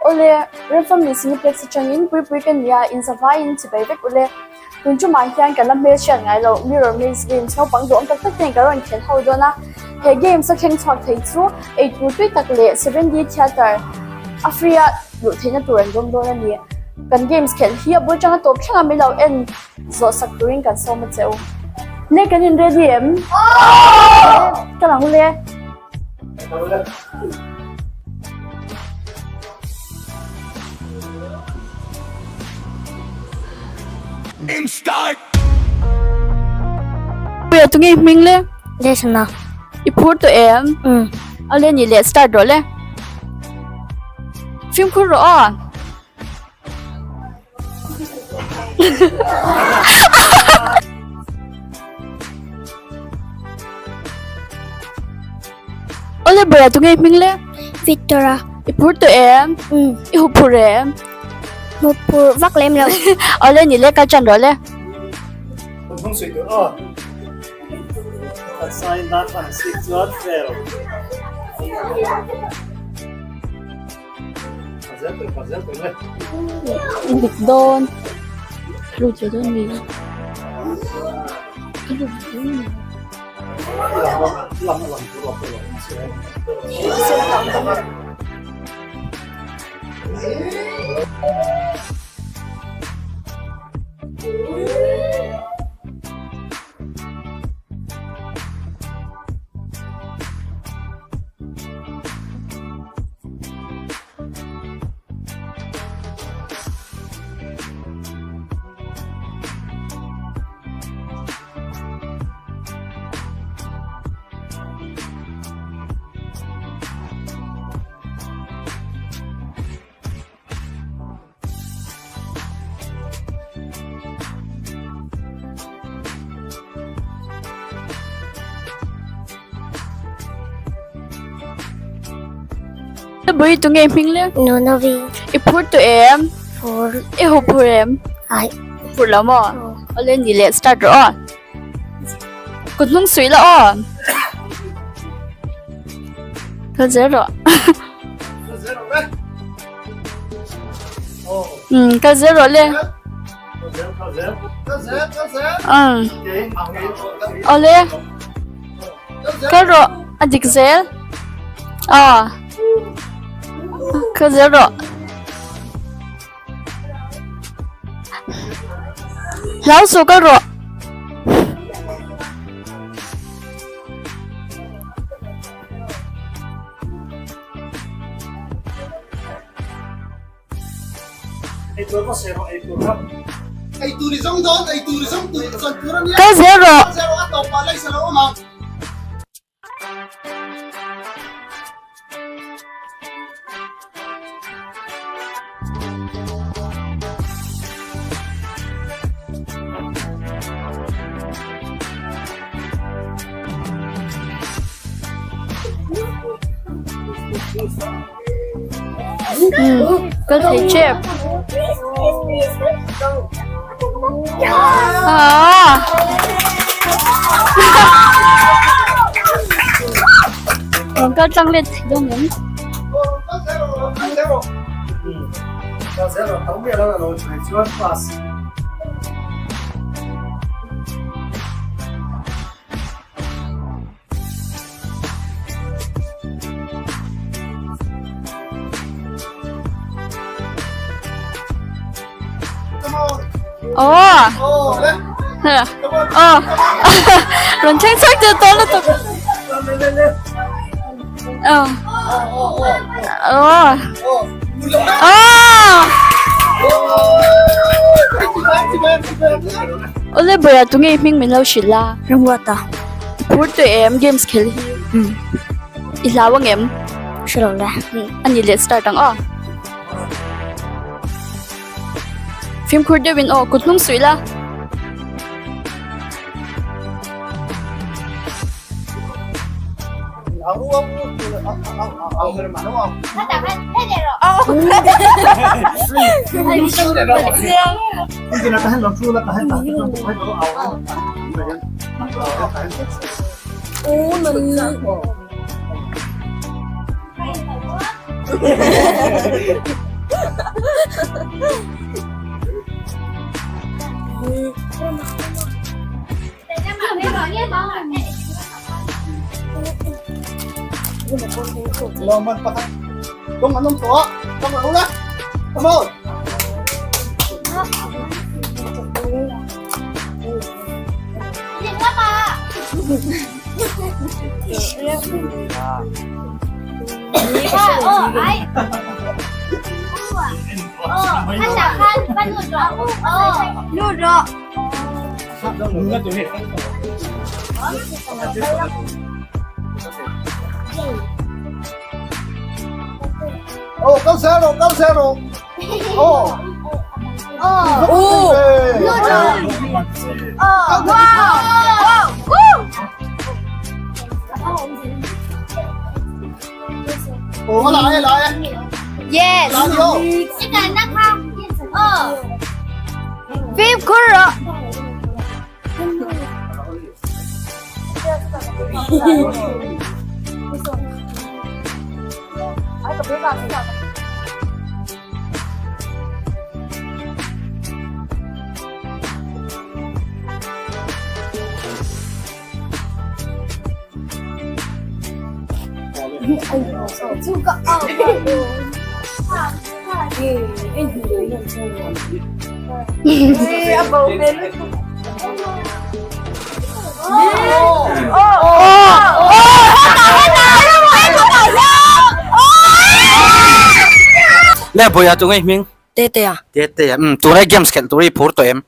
Awle, Remfamily Cineplex atangin Puipui ka nia, inzavaiin chibai vek ule. Tun tumah hian kan la hmelhriat ngai loh Mirror Maze Games naupang duhawm tak tak ten kan rawn khelh ho dawn a. He games a thleng chhuak thei chu eitur tui tak leh 7D Theatre a free a luh theihna tur an dawm dawn a ni. Kan games khelh hi a bul tanga tawp thleng a min lo en zawh sak turin kan sawm a che u. Le kan in ready em? Ka lang le. Puia tunge i hming le? Lesna. I phur tawh em? Um. A le ni le start rawh le. Fimkhur rawh aw. Awle bawrah tunge i hming le? Victor-a. I phur tawh em? Um. I huphur em? Huphur vak lem lo. Awle ni le kal tan rawh le. Dik dawn lut ve dawn mi ka lut ve dawn mi. Bui tunge i hming le? Nonovi. I phur tawh em? Phur. I hu phur em? Ai. Phur lo maw? Awle ni leh start rawh aw. Kut hnung suih la aw. Kal zel rawh. Um kal zel rawh le. Um. Awle. Kal rawh a dik zel. Aw. Kal zel rawh. Hlau suh kal rawh. Kal zel rawh. Kal thei tep. Rawn kal tlang let thei dawn em? Aw aw rawn thleng chhuak deuh tawh lutuk aw aw aw Awle bawrah tunge i hming min lo hrilh a? Ramruata. Phur tawh em games khel hi? Um. I hlau ang em? Hre lo le. A ni leh start ang aw. Fimkhur deuhin aw kut hnung suih la. Lawman pakhat. Kung anong to, kung ano na. Come on. Oh, kau zero, kau zero. Oh. Oh. Oh, lại lại. Yes. Lại vô. Fimkhur rawh. Le boya tu ngai hming Tete a. Tete a um tunai games khelh tur hi phur tawh em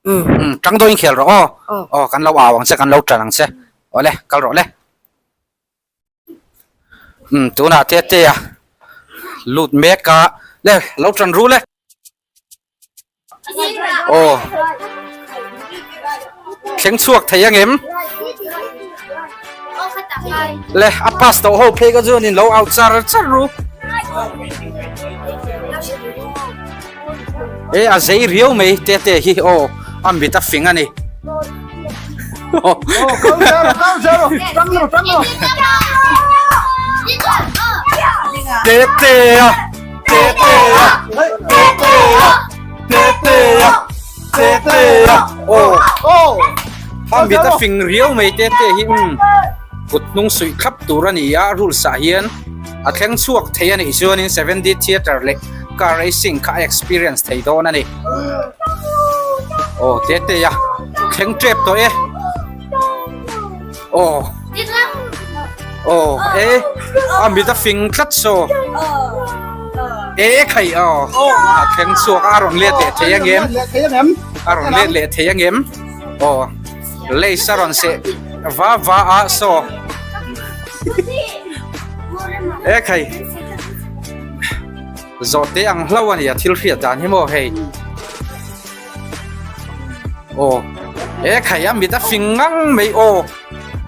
um tang dawhin khel rawh aw aw kan lo au ang che kan lo tan ang che awle kal rawh le. Umm tunah te te a lut mek a le lo tan ru le aw thleng chhuak thei ang em le a pass tawh ho phei ka chuan in lo out char char ru e a zei riau mai te te hi aw a mit a fing a ni. Tetea Tetea Tetea Tetea Tetea aw a mit a fing riau mai Tetea hi umm kut hnung suih thlap tur a ni a rules ah hian a thleng chhuak thei a nih chuanin 7D theatre leh car racing kha a experience thei dawn a ni. Aw Tetea thleng tep tawh e aw aw e a mit a fing tlat saw e khai aw a thleng chhuak a rawn let leh thei ang em a rawn let leh thei ang em aw lace a rawn seh va va a saw e khai. Zawhte ang hlo a nia thil hriat dan hi maw hei. Aw e khai a mit a fing ngang mai aw.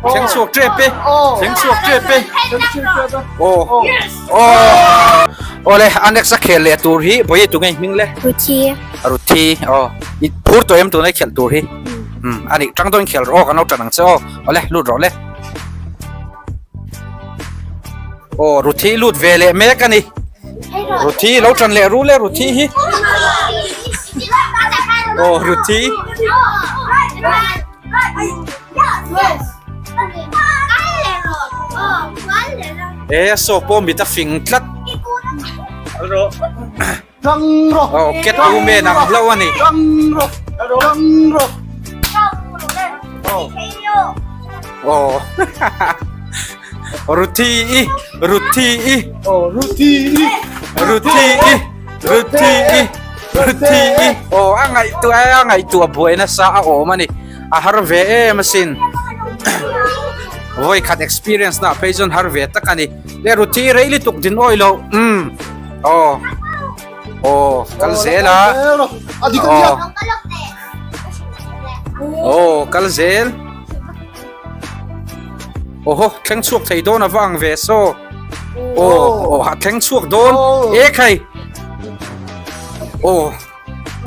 Thleng chhuak tep e thleng chhuak tep e aw aw awle a next a khel leh tur hi vawi tu nge hming le Ruthi Ruthi aw i phur tawh em tuna i khelh tur hi um a nih tang dawn khel rawh aw kan lo tan ang che aw awle lut rawh le Aw Ruthi lut ve leh mek a ni. Ruthi lo tan leh rul e Ruthi hi. Aw Ruthi. E saw pawh mit a fing tlat. Aw cat woman ang hlo a ni. Aw Ruthi i Ruthi i Ruthi i Ruthi i Ruthi i Ruthi i aw a ngaihtuah a ngaihtuah buai nasa a awm a ni a har ve em asin vawikhat experience na phei chuan har ve tak a ni le Ruthi rei lutuk din awih loh umm aw aw kal zel a aw aw kal zel Oho thleng chhuak thei dawn a va ang ve saw aw aw a thleng chhuak dawn e khai aw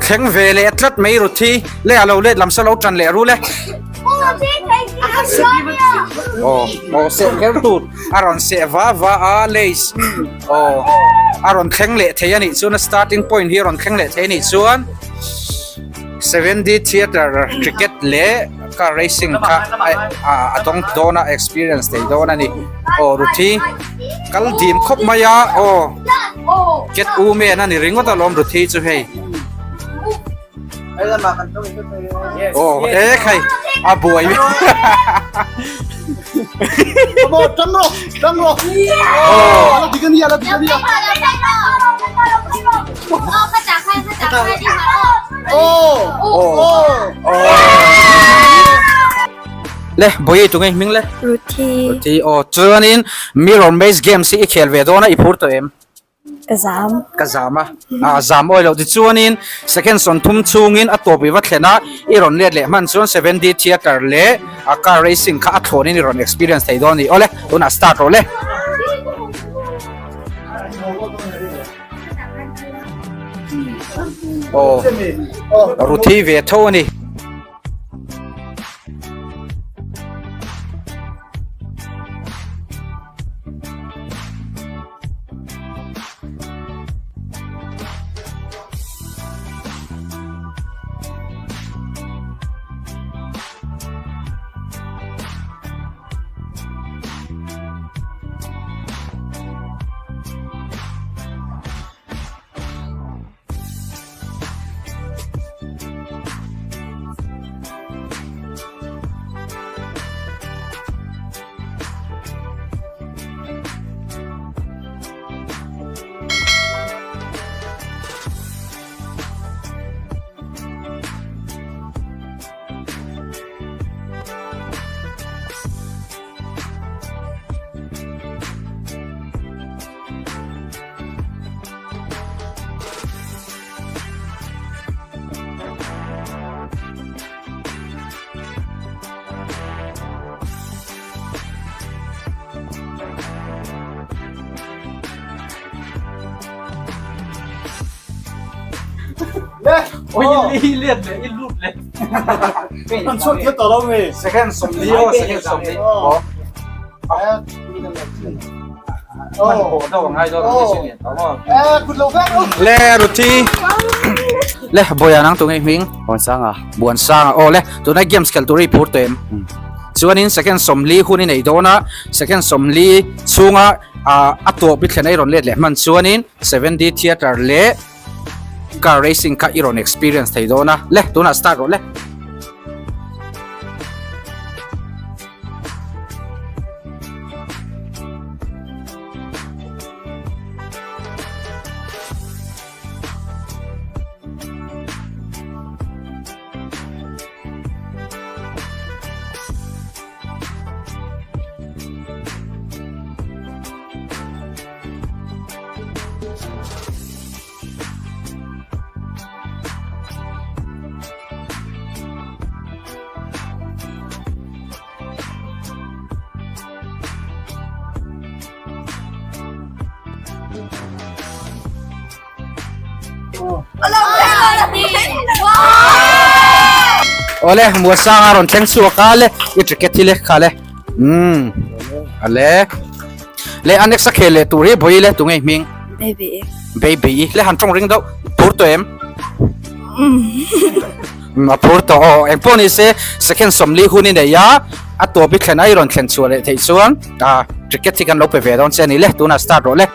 thleng ve leh tlat mai Ruthi le a lo let lam sa lo tan leh rul e. Aw aw seh kher tur a rawn seh va va a lace aw a rawn thleng leh thei a nih chuan a starting point hi a rawn thleng leh thei a nih chuan 7D theatre ticket leh car racing kha a dawng dawn a experience thei dawn a ni aw Ruthi kal dim khawp mai a aw cat woman a ni ringawt alawm Ruthi chu hei. Aw e khai a buai Le buai tunge hming le Ruthi Ruthi aw chuanin mirror maze games hi i khel ve dawn a i phur tawh em Ka zam. Ka zam a. A zam awi loh tichuanin second sawmthum chhungin a tawp i va thlen a, i rawn let leh hman chuan 7D theatre leh a car racing kha a thlawnin i rawn experience thei dawn a ni. Awle, tunah start rawh le. Aw, Ruthi ve tho a ni. Second sawmli aw second sawmli aw Le Ruthi Le Boya nang tunge hming Buansanga Buansanga aw le tunai games khel tur i phur tawh em chuanin second sawmli hun i nei dawn a second sawmli chhunga a tawp i thlen a i rawn let leh hman chuanin 7D theatre leh car racing kha i rawn experience thei dawn a le tunah start rawh le. Awle Muasanga rawn thleng chhuak a le i ticket hi le kha le umm ale le a next a khel leh tur hi vawi le tunge hming Baby baby le han tawng ring deuh phur tawh em a phur tawh aw engpawh ni se second sawmli hun i nei a a tawp i thlen a i rawn thlen chhuah leh theih chuan ah ticket hi kan lo pe ve dawn che a ni le tunah start rawh le.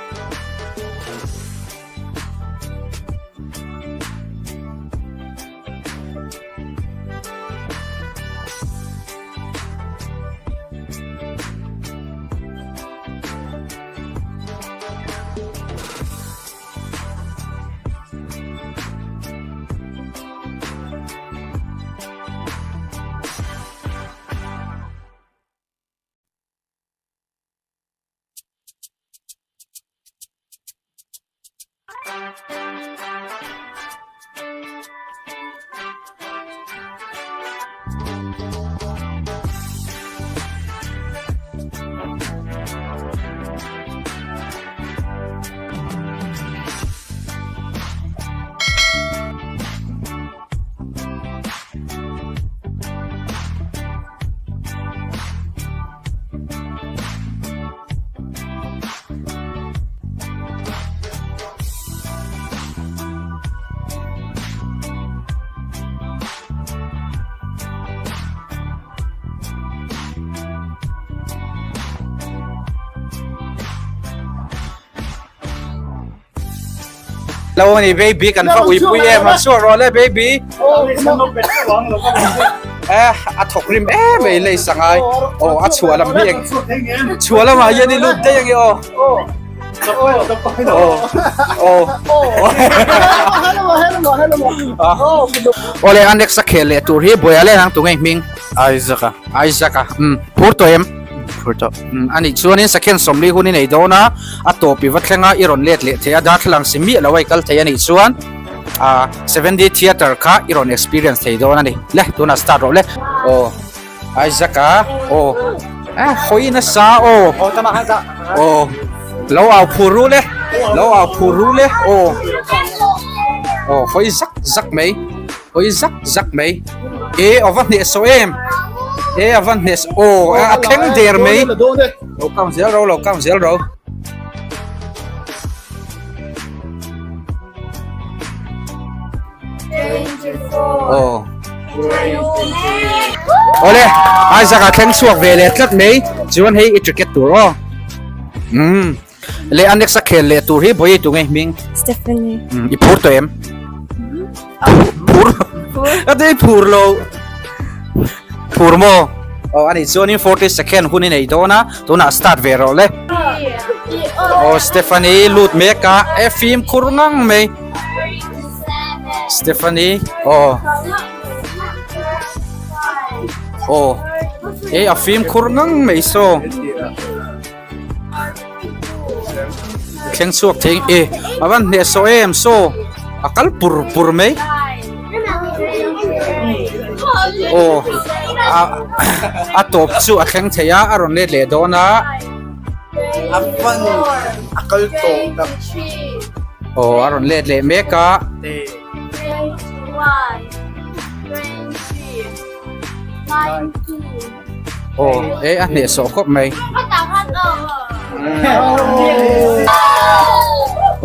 Lo ani baby kan va uipui em a chhuak rawh le baby. Eh a thawk rim em ei lei sangai. Aw a chhuah lam hi eng chhuah lamah hian i lut daih ange aw. Awle a next a khel leh tur hi buaia leh ang tunge hming Isaac a Isaac a um phur tawh em phur tawh um ani chuanin second sawmli hun i nei dawn a a tawp i va thleng a i rawn let leh thei a darthlalang si miah lo a i kal thei anih chuan ah 7D theatre kha i rawn experience thei dawn ani le tunah start rawh le aw. Isaac a aw eh hawi nasa aw aw lo au phur ru le lo au phur ru le aw aw hawi zak zak mai hawi zak zak mai e a va hneh saw em e a va hneh aw a thleng der mai lo count zel ro lo count zel ro. Aw. Awle, Isaac a thleng chhuak ve leh tlat mai. Chuan hei i ticket tur aw. Um. Le annex a khel leh tur hi bawi tu nge hming? Stephanie. Um, i phur tawh em? Phur. Ka ti phur lo. Phur maw? Aw ani chuanin 40 second hun i nei dawn a, tunah start ve rawh le. Aw Stephanie lut mek a, e fimkhur ngang mai. Stephanie aw aw e a fimkhur ngang mai saw thleng chhuak thei e a van hneh saw em saw a kal pur pur mai aw a a tawp chu a thleng thei a a rawn let leh dawn a. A van a kal tawh tak. Aw a rawn let leh mek a. Aw e a hneh sawh khawp mai.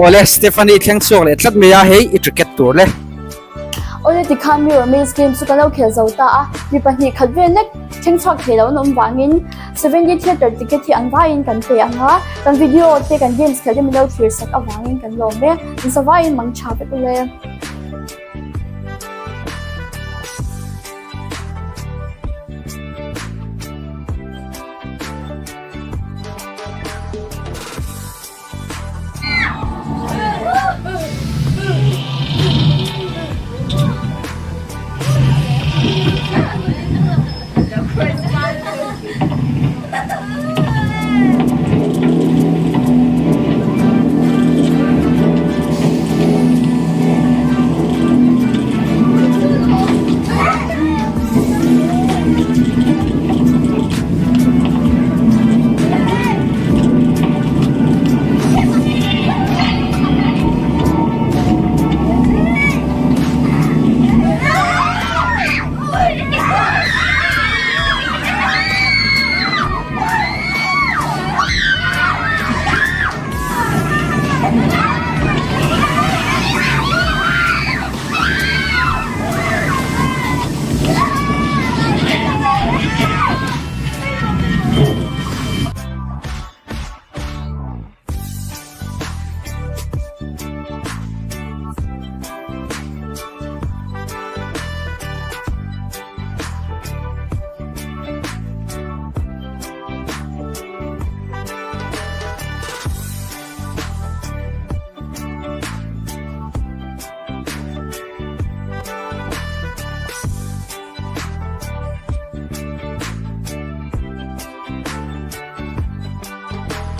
Awle Stephanie thleng chhuak leh tlat mai a hei i ticket tur le. Awle tikhan Mirror Maze game chu kan lo khel zo ta a, mi pahnih khat vel lek thleng chhuak thei lo an awm vangin 7D Theatre ticket hi an vaiin kan pe ang a, kan video te kan games khelh te min lo thlir sak avangin kan lawm e, in sa vaiin mang tha vek ule.